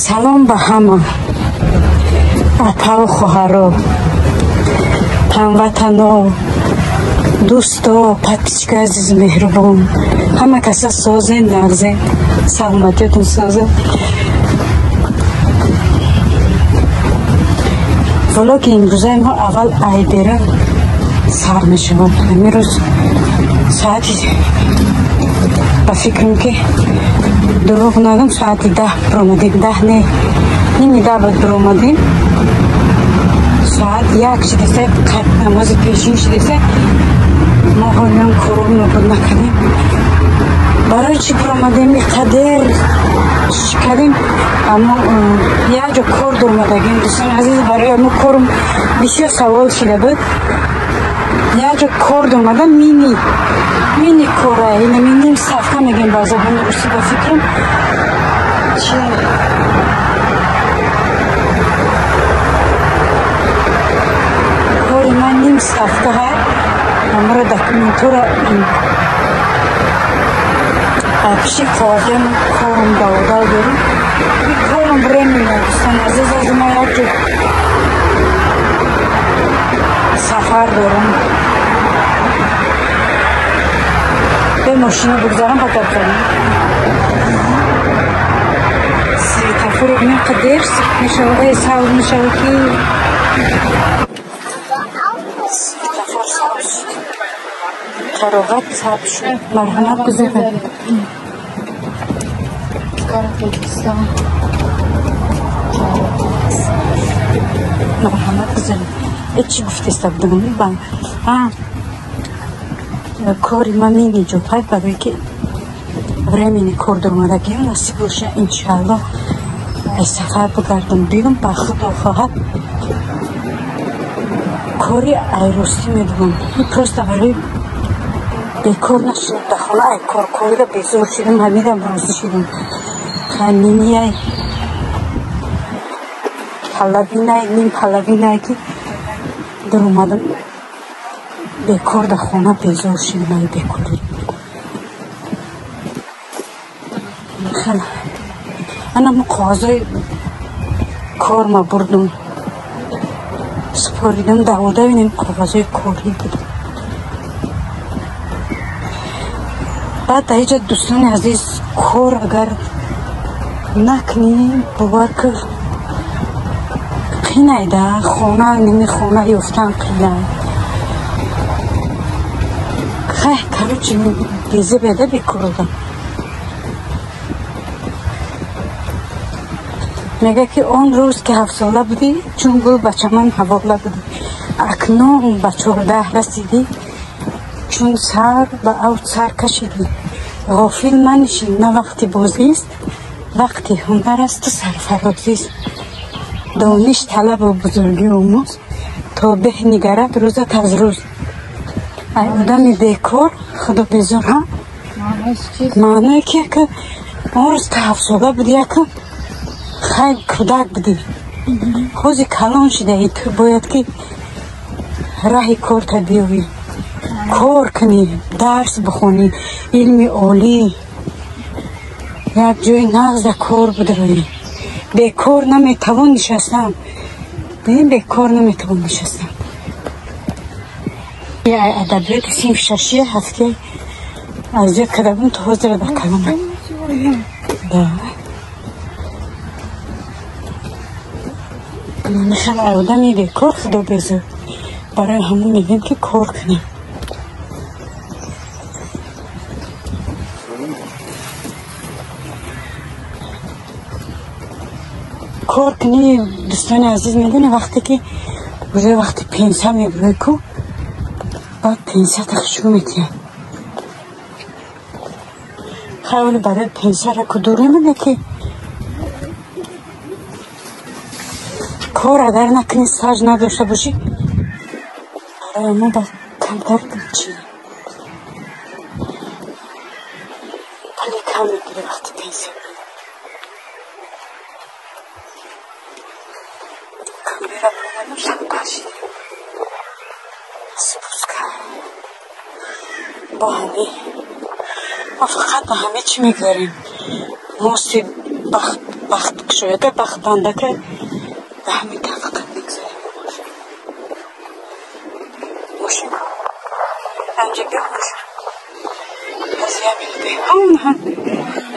Салом ба ҳама апаву хоҳаро, ҳамватано, дӯсто, подписчикои азизу меҳрубон. Ҳама каса созен, нағзен, саломатиётон созен. Влоги имрӯзаи мо аввал айбера сар мешавад. Ҳамин рӯз соати, ба фикрам ки дурӯғ нагӯм, соати 10 биромадем, 10 не, 9:30 буд биромадем. Соат 1 шидеса, намози пешин шидеса, мо ҳолиам кором нобуд накардем. Барои чӣ биромадем, иқадер чӣ кардем? Аммо як ҷо кор дуромадагим, дӯстони азиз, барои амо корум бисёр савол шида буд. Як ҷо кор дуромадам, мини кора, инами ним ставка мегӯем ба забони русӣ, ба фикрам чи кори ман ним ставка ҳай. Амро документора пиши коғазиам корум даводав дорум. Корум временно, дӯстони азиз, аз ма як ҷо сафар дорам. Бе мошина бигзарам, ба гап занам. Светофор инқа дер мешавад, сабз мешавад ки светофор сабз шуд. Чароғат сабз шуд. Марҳамат, гузаред. Марҳамат, гузаред. Э, чӣ гуфтеста будам? Кори ман мини ҷобҳай, барое ки временный кор дуромадагиам. Насиб боша, иншаалло, ай сафар бигардам, биём, ба Худо хоҳад, кори айростӣ медонам. Просто барои бекор нашудам дар хона, ай коркориро безор шудам, ҳаминам розӣ шудам. Хай, минияй половинай, ним половинай ки дуромадам, бекор дар хона безор шудам ай бекорӣ. Ана мо коғазои корма бурдум, супоридам, давода бинем, коғазои корӣ буд. Баъд дар иҷа, дӯстони азиз, кор агар накунӣ, бовар кун, қинайда. Хона, ними хона ёфтан қинай. Хай, короче, безе беда бекор одам. Мега ки он рӯз ки 7сола будӣ, чун гул ба чаман ҳавола будӣ, акнун ба 14 расидӣ, чун сар ба авҷ сар кашидӣ. Ғофил манишин, на вақти бозист, вақти ҳунар асту сарфарозист. Дониш талабу бузургӣ омӯз, то беҳ нигарад рӯзат аз рӯз. Ай одами бекор Худо безор. Ҳа, маъное ки яка он рӯз ки 7сола будӣ, яка хай кӯдак будӣ, ҳози калон шидаӣ, ту бояд ки раҳи корта биёвӣ, кор кунӣ, дарс бихонӣ, илми олӣ, як ҷои нағза кор бидароӣ. Бекор наметавон нишастан, бекор наметавон нишастан. Адабиёти синфи шашия ҳафтия аз ёд карда будам, то ҳозира дар калонам. Да, мехел одами бекор Худо безор. Барои ҳамон мегӯем ки кор кунем. Кор кунӣ, дӯстони азиз, медони, вақте ки уже вақти пенсия мебурӣ ку, баъд пенсията хушрӯ метиҳад. Хайоли барои пенсияра ку дур намеда ки кор агар накунӣ, стаж надошта бошӣ, барои мо ба камтар чи пули кам мегирӣ вақти пенсия. Камера бомаду шабкашид спуска бо ҳами. Ма фақат ба ҳаме чӣ мегузарем, мости. Бахт кушояка, бахт бандака, ба ҳамин фақат мегузарем. Мошин. Анҷа биё мошин. Аз я минута. Ҳамон ҳам.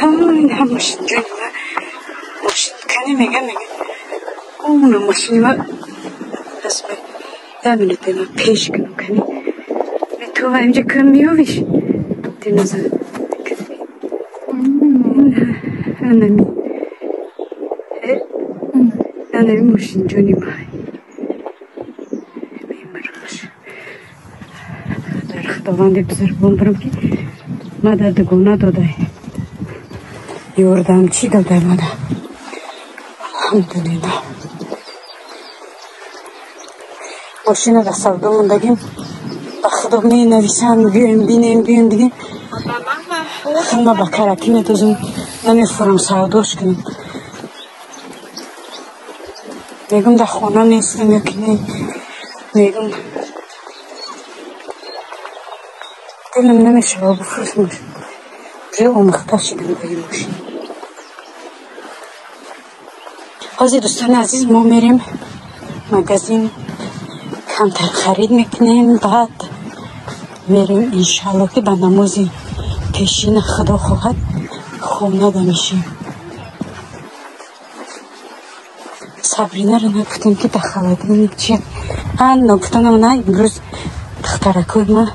Ҳамин ҳам мошин ҷони ма. Мошин кани мега мега. Он мошини ма. Пас ба я минута ма пеш кунам кани. Ту ва инҷа кам меёвиш? Диноза. Анами. Анами мошин ҷони ма. Мемараш. Дар Худованди бузургвон барам ки ма дар дугона додай. Ёрдам чӣ додай мада? Алҳамдулиллаҳ. Мошина дар савдо мондагим. Ба Худо менависам, биёем бинем, биёем дигем. Ма ба каракӣ медозам, намехӯрам савдош кунам. Мегум дар хона нестам ё ки не. Мегум дилам намешава бифурӯшам. Уже омӯхта шудам ба ин мошин. Ҳозир дӯстони азиз мо мерем магазин, камтар харид мекунем, баъд мерем иншалло ки ба намози пешина Худо хоҳад хона дамешем. Сабринаро нагуфтем ки дар холодильник чи ҳа нагуфтанам на имрӯз духтаракои ма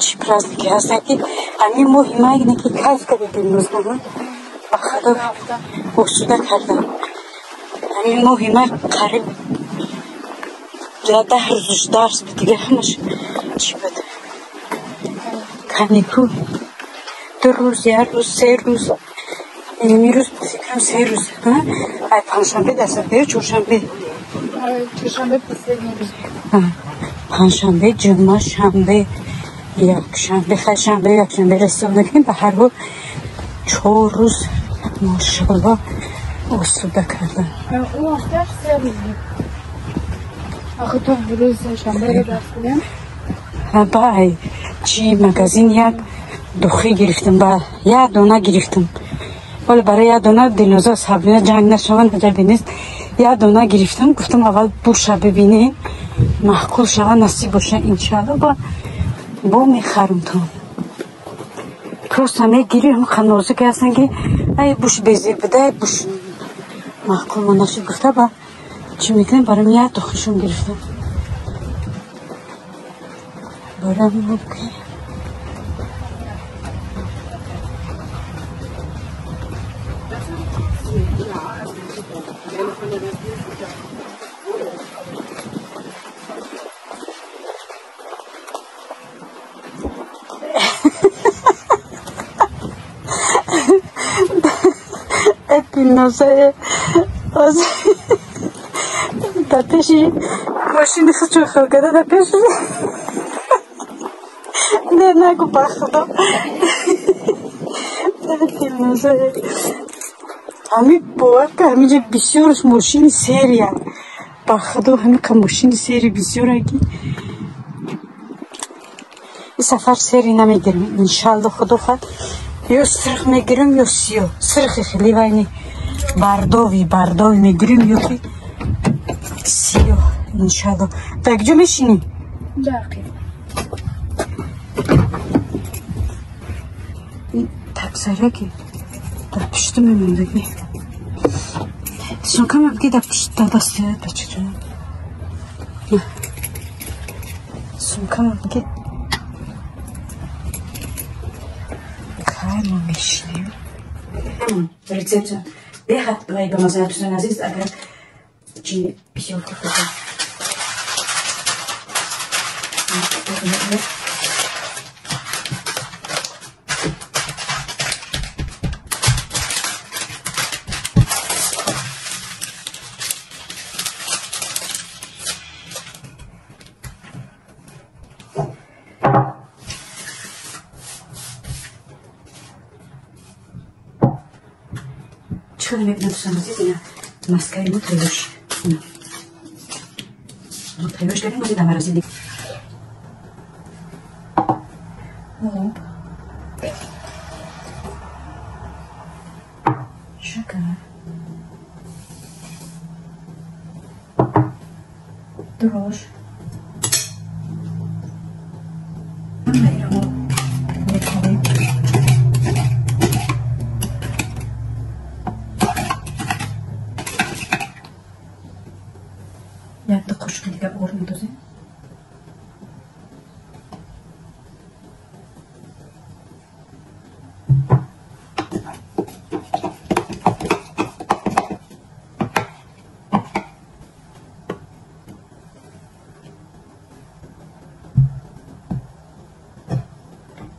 чи празднике ҳастанд ки ҳамин моҳи май не ки кайф кардед имрӯз ба Худо осуда кардам. Ҳамин моҳи май қариб 10 рӯзш дарс буд, дига ҳамаш чӣ буд? Каникул. 2 рӯз, 1 рӯз, 3 рӯз. Имрӯз фикрам 3 рӯз. Ай панҷшанбе дастабе ё чоршанбе? Чоршанбе последний рӯз. Панҷшанбе, ҷумъа, шанбе, якшанбе, хай шанбе, якшанбе ҳисоб накунем, ба ҳар ҳол 4 рӯз мошалло осуда кардам. Он ҳафтааш 3 рӯз буд. Ахы то рӯзи сешанберо дарс будем. Ба ай чи магазин як духӣ гирифтам, ба як дона гирифтам. Вале барои як дона Дилноза Сабрина ҷанг нашаванд, аҷабе нест. Як дона гирифтам, гуфтам аввал бурша бибинем, маъқул шава, насиб боша иншалло, ба бо мехарам то. Просто мегирим, ҳам нозуке ҳастанд ки ай буш безеб буда, ай буш маъқул ма нашуд гуфта ба чӣ мекунем, барои як духишон гирифтам. Барои ки Дилноза дар пеши мошини худшон хел карда дар пеши не нагу ба Худо. Дилноза ҳамин бовар ка ҳаминҷа бисёрш мошини серия. Ба Худо ҳамин мошини сери бисёра ки ин сафар сери намегирам иншалло Худо хоҳад. Ё сирх мегирам ё сиёҳ. Сирхи хеле вайни бардови бардови мегирам ё ки сиёҳ иншалло. Дар куҷо мешинӣ? Дар қиф. Ин таксара ки дар пушти мемондагӣ. Сумкама биги дар пушт дар дасти бачаҷонам. Сумкама биги кай мо мешинем? Ҳамон рецепт беҳад вай ба маза дӯстони азиз, агар чи бисёр хӯрда. Чӣ мекунам дӯстони азиз, ина маскаи мо тайёр шуд. Мо тайёр кардем, ози дар морозильник. Шакар, дрожж. Ҳамаиро мо мекунем. Як-ду қошуқи дига орд медозем.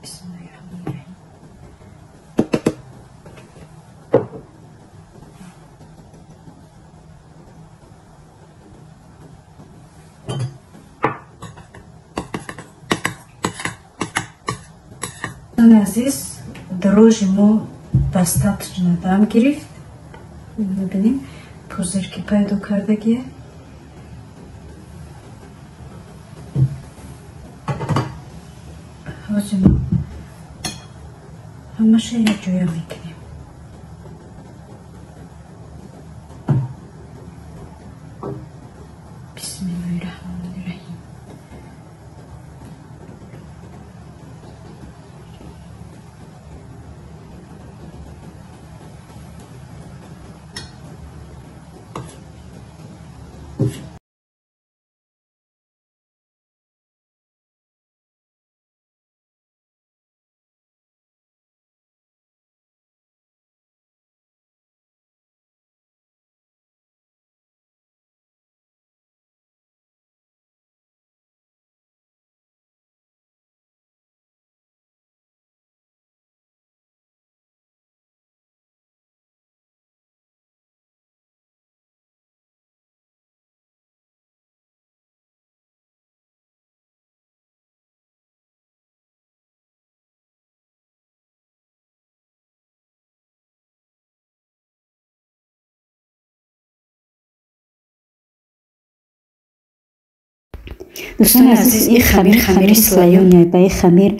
Бисмиллаҳир-раҳмонир-раҳим. Дӯстони азиз, дрожжи мо достаточно дам гирифт. Мебинем, пузырьки пайдо кардагия. Ҳозир мо ҳамаша якҷоя мекунем. Бисмиллаҳир-раҳмонир-раҳим. Дӯстони азиз, ин хамир хамири слоёный. Ба ин хамир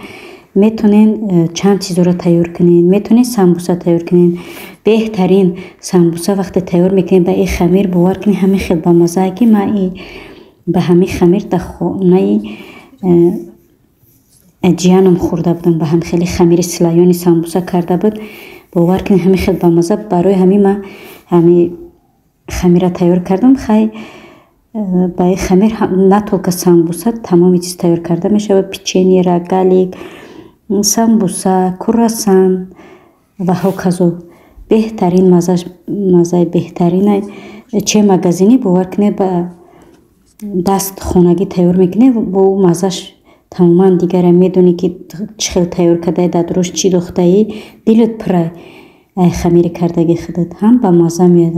метонен чанд чизоро тайёр кунед. Метонед самбуса тайёр кунед. Беҳтарин самбуса вақте тайёр мекунед ба ин хамир, бовар кунед, ҳамин хел бамаззае, ки ман ба ҳамин хамир дар хонаи ҷиянам хӯрда будам. Ба ҳамин хели хамири слоёный самбуса карда буд. Бовар кунед, ҳамин хел бамазза. Барои ҳамин ман ҳамин хамира тайёр кардам. Хай, ба ин хамир на только самбуса, тамоми чиз тайёр карда мешавад. Печенье, рогалик, самбуса, круассан ва ҳоказо. Беҳтарин маззаш, маззаи беҳтарина. Че магазинӣ, бовар кунед, ба даст хонагӣ тайёр мекунед, бо маззаш тамоман дигара. Медонӣ, ки чӣ хел тайёр кардаи, дар дуруш чӣ дохтаӣ, дилат пурай ай хамири кардагии худат. Ҳам ба мазза меояд.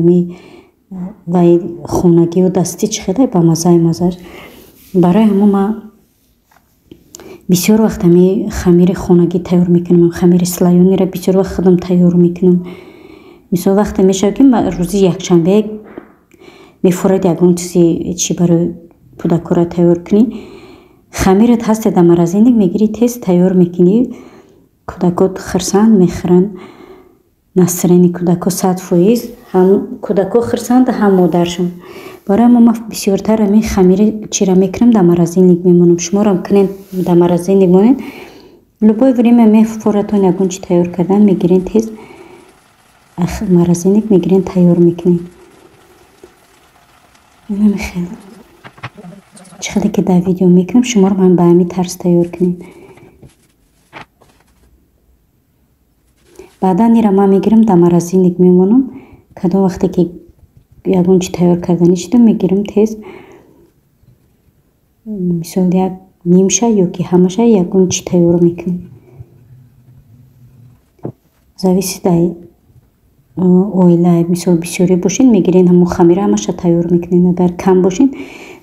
Вай хонагию дастӣ чӣ хелай ба маззаи маззаш. Барои ҳамон ман бисёр вақт ҳами хамири хонагӣ тайёр мекунам. Хамири слоёныйро бисёр вақт худам тайёр мекунам. Мисол, вақте мешавад, ки рӯзи якшанбе мефурад ягон чизи чӣ барои кӯдакҳоро тайёр кунӣ, хамират ҳасте дар морозильник, мегирӣ, тез тайёр мекунӣ, кӯдакот хурсанд мехӯранд. Настроение кӯдакҳо 100%, ҳам кӯдакҳо хурсанд, ҳам модаршон. Барои ҳамон ман бисёртар ҳамин хамири чиро мекунам, дар морозильник мемонам. Шуморам кунед, дар морозильник монед. Любое время мефуратон ягон чи тайёр кардан, мегирен, тез морозильник мегирен, тайёр мекунед. Инами хел. Чӣ хеле ки дар видео мекунам, шуморо ман ба ҳамин тарз тайёр кунед. Баъдан ира ман мегирам, дар морозильник мемонам. Кадом вақте ки ягон чи тайёр карданӣ шудам, мегирам тез, мисол, як нимша ё ки ҳамаша ягон чи тайёр мекунем. Зависит ай оила. Мисол, бисёрӣ бошед, мегирен, ҳамон хамира ҳамаша тайёр мекунед. Агар кам бошед,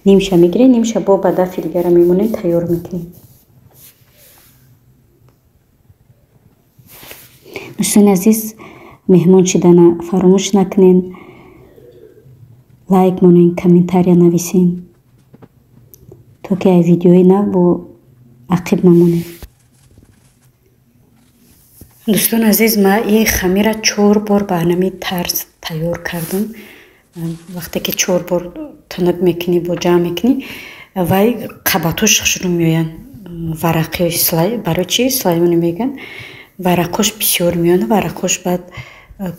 нимша мегиред, нимша бо ба дафъи дигара мемонед, тайёр мекунед. Дӯстони азиз, меҳмон шидана фаромӯш накунед, лайк монед, комментария нависен, то ки ай видеои нав бо ақиб намонед. Дӯстони азиз, ман ин хамира 4 бор ба ҳамин тарз тайёр кардам. Вақте ки 4 бор тунук мекунӣ, бо ҷамъ мекунӣ, вай қабатҳош хушрӯ меоянд. Варақи барои чи слоёный мегӯянд? Варақҳош бисёр меоянд, варақҳош баъд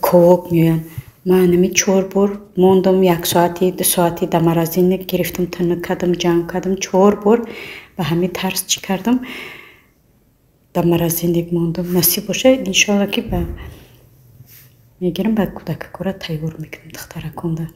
ковок меоянд. Ман ҳамин 4 бор мондам, 1 соати, 2 соати дар морозильник гирифтам, тунук кардам, ҷамъ кардам, 4 бор ба ҳамин тарз чӣ кардам, дар морозильник мондам. Насиб бошад, иншоалло, ки ба мегирам, ба кӯдакакора тайёр мекунам, духтараконда.